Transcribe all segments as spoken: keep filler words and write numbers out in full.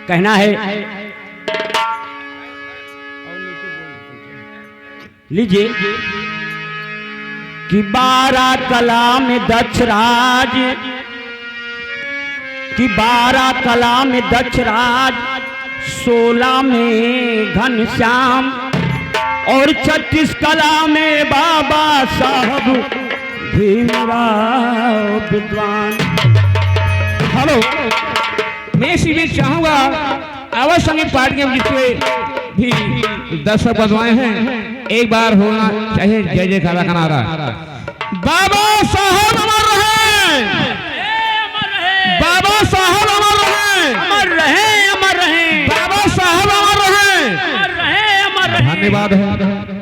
कहना है, लीजिए, कि बारह कला में दक्षराज, कि बारह कला में दक्षराज, सोलह में घनश्याम और छत्तीस कला में बाबा साहब भीमराव विद्वान। हेलो, मैं इसी बीच चाहूंगा, आवाज संगीत पार्टी में जितने भी दर्शक बंधुएं हैं, एक बार होना चाहिए जय जयकारा का नारा। बाबा साहब अमर रहे, बाबा साहब अमर रहे, अमर रहे, अमर रहे। बाबा साहब अमर रहे, अमर रहे, अमर रहे। धन्यवाद है।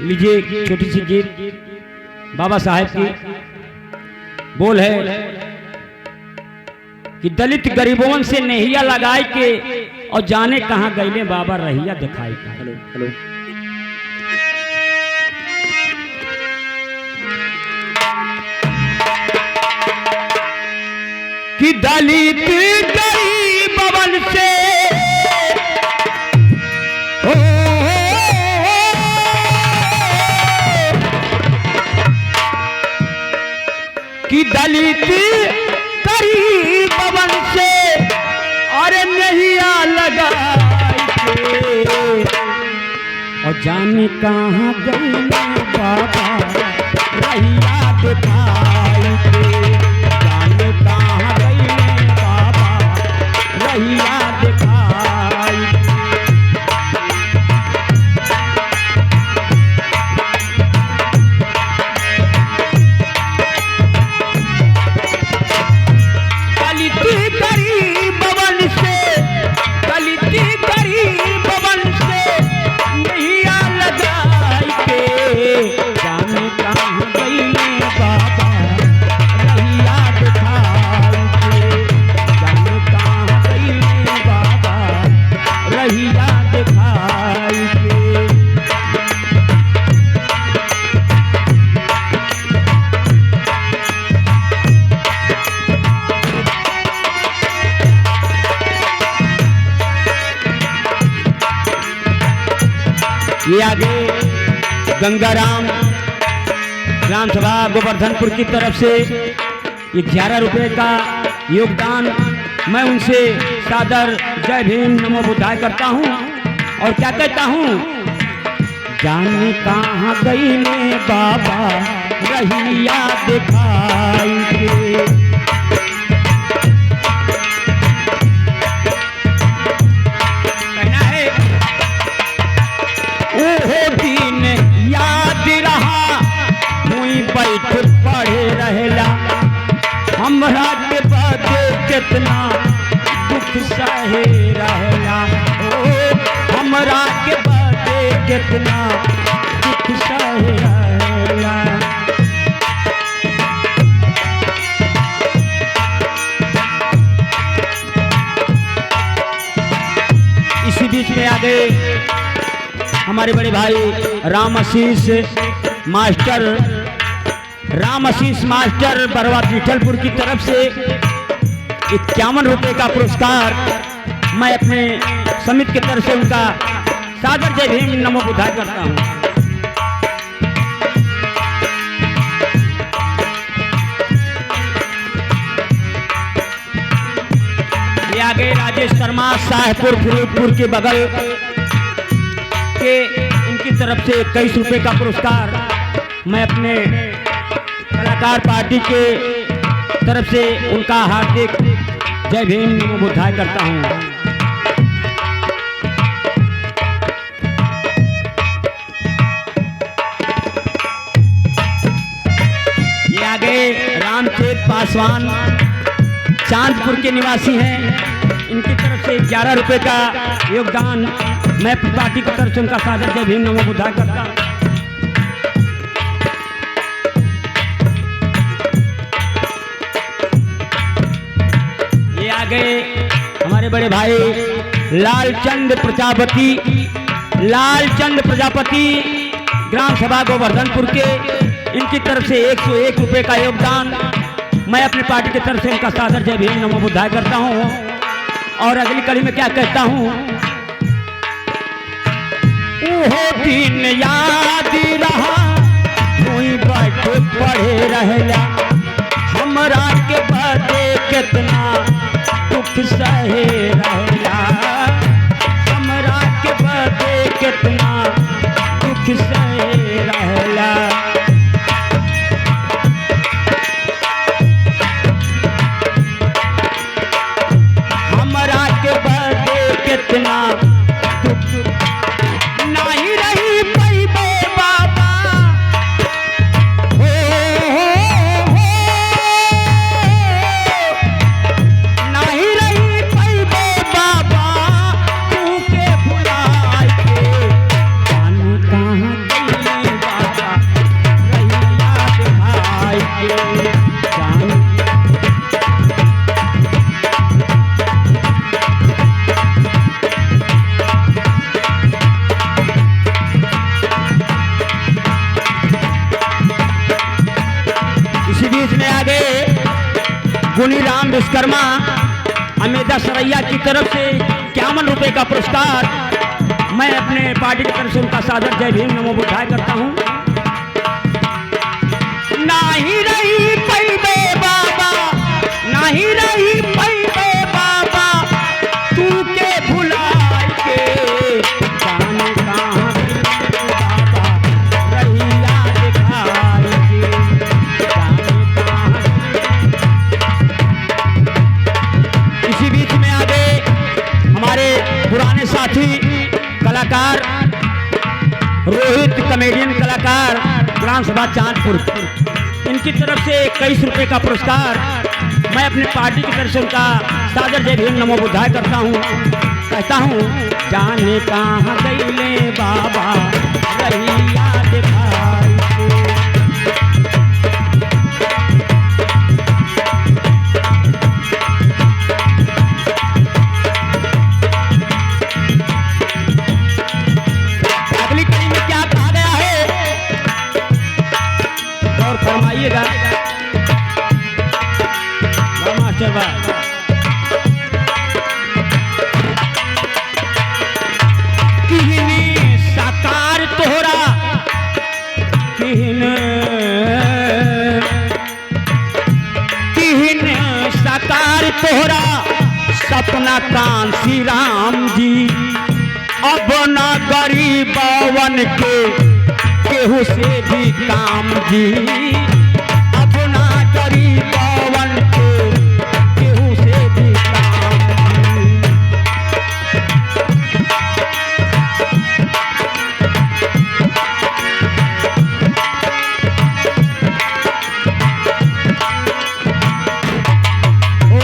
लीजिए, छोटी सी गीत बाबा साहेब की बोल है कि दलित गरीबवन से नेहिया लगाई के और जाने कहाँ गइले बाबा रहिया देखाई के। Hello, hello. कि दलित गरीबवन से, ओ, कि दलित गरीबवन से, अरे नेहिया लगाई के, और जाने कहाँ गइले बाबा रहिया देखाई के, जाने कहाँ गइले बाबा रहिया देखाई के। दलित गरीबवन से, दलित गरीबवन से नेहिया लगाई के, जाने कहाँ गइले बाबा रहिया देखाई के, जाने कहाँ गइले बाबा रहिया देखाई के। ये आगे गंगाराम ग्राम सभा गोवर्धनपुर की तरफ से ग्यारह रुपए का योगदान, मैं उनसे सादर जय भीम नमो बुद्धाय करता हूँ और क्या कहता हूँ, जाने कहाँ गइले बाबा रहिया देखाई के। कहना है, ओहो दिन याद रहा, हुई बैठ पढ़े रहला, हमरा के बदे केतना दुख सहे रहला, ओ, हमरा के बदे केतना दुख सहे रहला। इसी बीच में आ गए हमारे बड़े भाई राम आशीष मास्टर, राम आशीष मास्टर बरवा पीठलपुर की तरफ से इक्यावन रुपए का पुरस्कार मैं अपने समिति की तरफ से उनका सादर जय भीम नमो बुद्धाय करता हूँ। ये आ गए राजेश शर्मा, शाहपुर फिरोजपुर के बगल के, इनकी तरफ से इक्कीस रुपए का पुरस्कार मैं अपने कलाकार पार्टी के तरफ से उनका हार्दिक जय भीम नमो बुद्धाय करता हूँ। ये आ गए रामचेत पासवान, चांदपुर के निवासी हैं, इनकी तरफ से ग्यारह रुपए का योगदान, मैं पार्टी की तरफ से उनका सादर जय भीम नमो बुद्धाय करता हूँ। ये आ गए हमारे बड़े भाई लालचंद प्रजापति, लालचंद प्रजापति ग्राम सभा गोवर्धनपुर के, इनकी तरफ से एक सौ एक रुपये का योगदान। मैं अपने पार्टी की तरफ से इनका सादर जय भीम नमो बुद्धाय करता हूँ। और अगली कड़ी में क्या कहता हूँ, उहो दिन याद रहा, भुई बैठ पढ़े रहला, हमरा के बदे केतना दुख सहे रहला, हमरा के बदे केतना दुख सहे रहला। हमरा के बदे केतना दुख, नाही रही पइबे बाबा। हो, हो, हो, हो। नाही रही पइबे बाबा, तू के भुलाए के। जाने कहाँ गइले बाबा, रहिया देखाए के। जाने इसी बीच में आ गए गुनी राम विश्वकर्मा, अमेदा सरैया की तरफ से इक्यावन रुपए का पुरस्कार। मैं अपने पार्टी की तरफ से उनका सादर जय भीम नमो बुद्धाय करता हूँ। नाही रही पइबे बाबा, नाही रही पइबे बाबा, तू के भुलाए के। जाने कहाँ गइले बाबा, रहिया देखाए के। जाने कहाँ। इसी बीच में आ गए हमारे पुराने साथी कलाकार रोहित, कॉमेडियन कलाकार, ग्राम सभा चांदपुर, इनकी तरफ से इक्कीस रुपए का पुरस्कार। मैं अपने पार्टी की तरफ से उनका सादर जय भीम नमो बुद्धाय करता हूँ। कहता हूँ, जाने कहाँ गइले बाबा, रहिया देखाए के। अगली कड़ी में क्या कहा गया है, गौर फरमाइएगा। वाह मास्टर वाह। किहिन साकार तोहरा, किहिन किहिन साकार तोहरा सपना कांसी राम जी। अब ना गरीबवन के केहू से भी काम जी। अब ना गरीबवन के केहू से भी काम जी। ओ,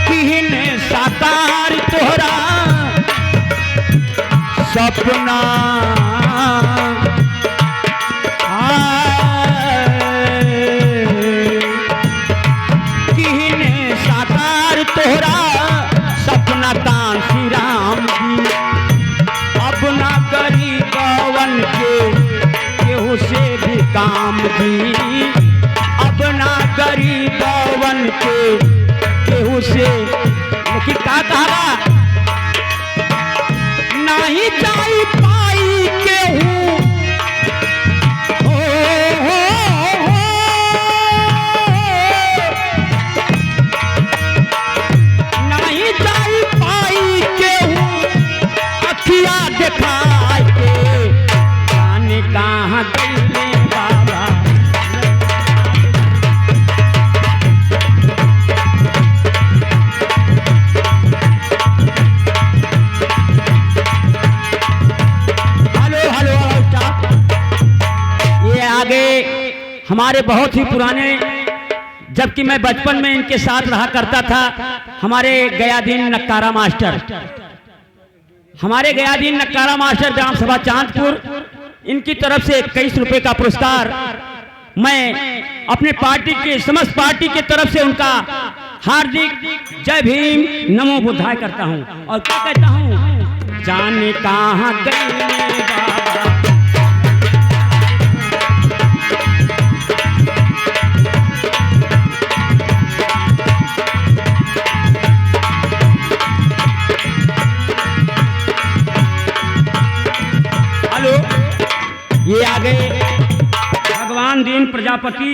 किहिन साकार तोहरा सपना। आ, किहिन साकार तोहरा सपना कांसी राम जी। अब ना गरीबवन के केहू से भी काम जी। अब ना गरीबवन के केहू से, लेकिन का कहा बा? नाही जाई पाई केहू। हो, हो, हो। नाही जाई पाई केहू अखिया देखाई के, जाने कहाँ गइले बाबा। Hello, hello, hello, staff. ये आगे हमारे बहुत ही पुराने, जबकि मैं बचपन में इनके साथ रहा करता था, हमारे गयाधीन नक्कारा मास्टर, हमारे गयाधीन नक्कारा मास्टर, ग्राम सभा चांदपुर, इनकी तरफ से इक्कीस रुपए का पुरस्कार। मैं अपने पार्टी के, समस्त पार्टी की तरफ से उनका हार्दिक जय भीम, नमो बुद्धाय करता हूँ। और क्या कहता हूँ, जाने कहाँ गइले बाबा। भगवान दीन प्रजापति,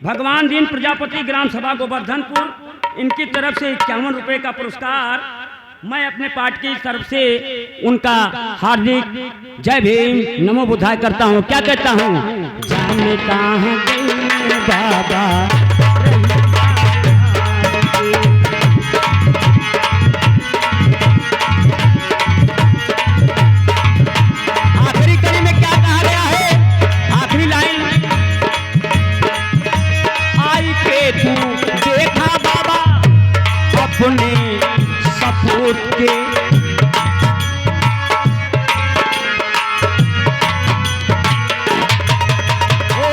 भगवान दीन प्रजापति, ग्राम सभा गोवर्धनपुर, इनकी तरफ से इक्यावन रुपए का पुरस्कार। मैं अपने पार्टी की तरफ से उनका हार्दिक जय भीम, नमो बुद्धाय करता हूँ। क्या कहता हूँ? जाने कहाँ गई बाबा। आखिरी कड़ी में क्या कहा गया है? आखिरी लाइन, आई के तू देखा बाबा अपने सपूत के। ओ,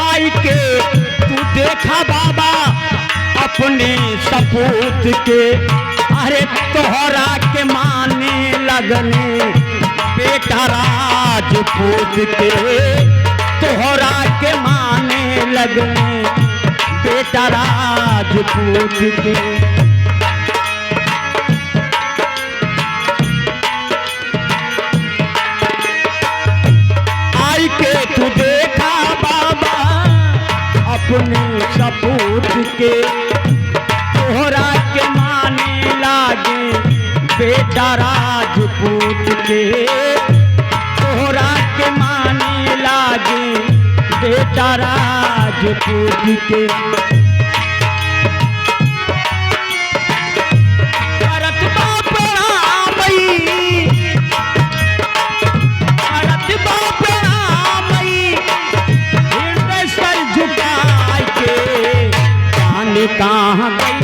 आई के तू देखा बाबा अपने सपूत के। अरे तोहरा के माने लगने बेटा राजपूत के, तोहरा के माने लगने बेटा राजपूत के। आई के तू देखा बाबा अपने सपूत के, तोहरा के माने लागे बेटा राजपूत के, तोहरा के माने लागे बेटा राजपूत के। करत बा प्रणाम ई, करत बा प्रणाम ई, हृदय सर झुकाई के, जाने कहाँ गई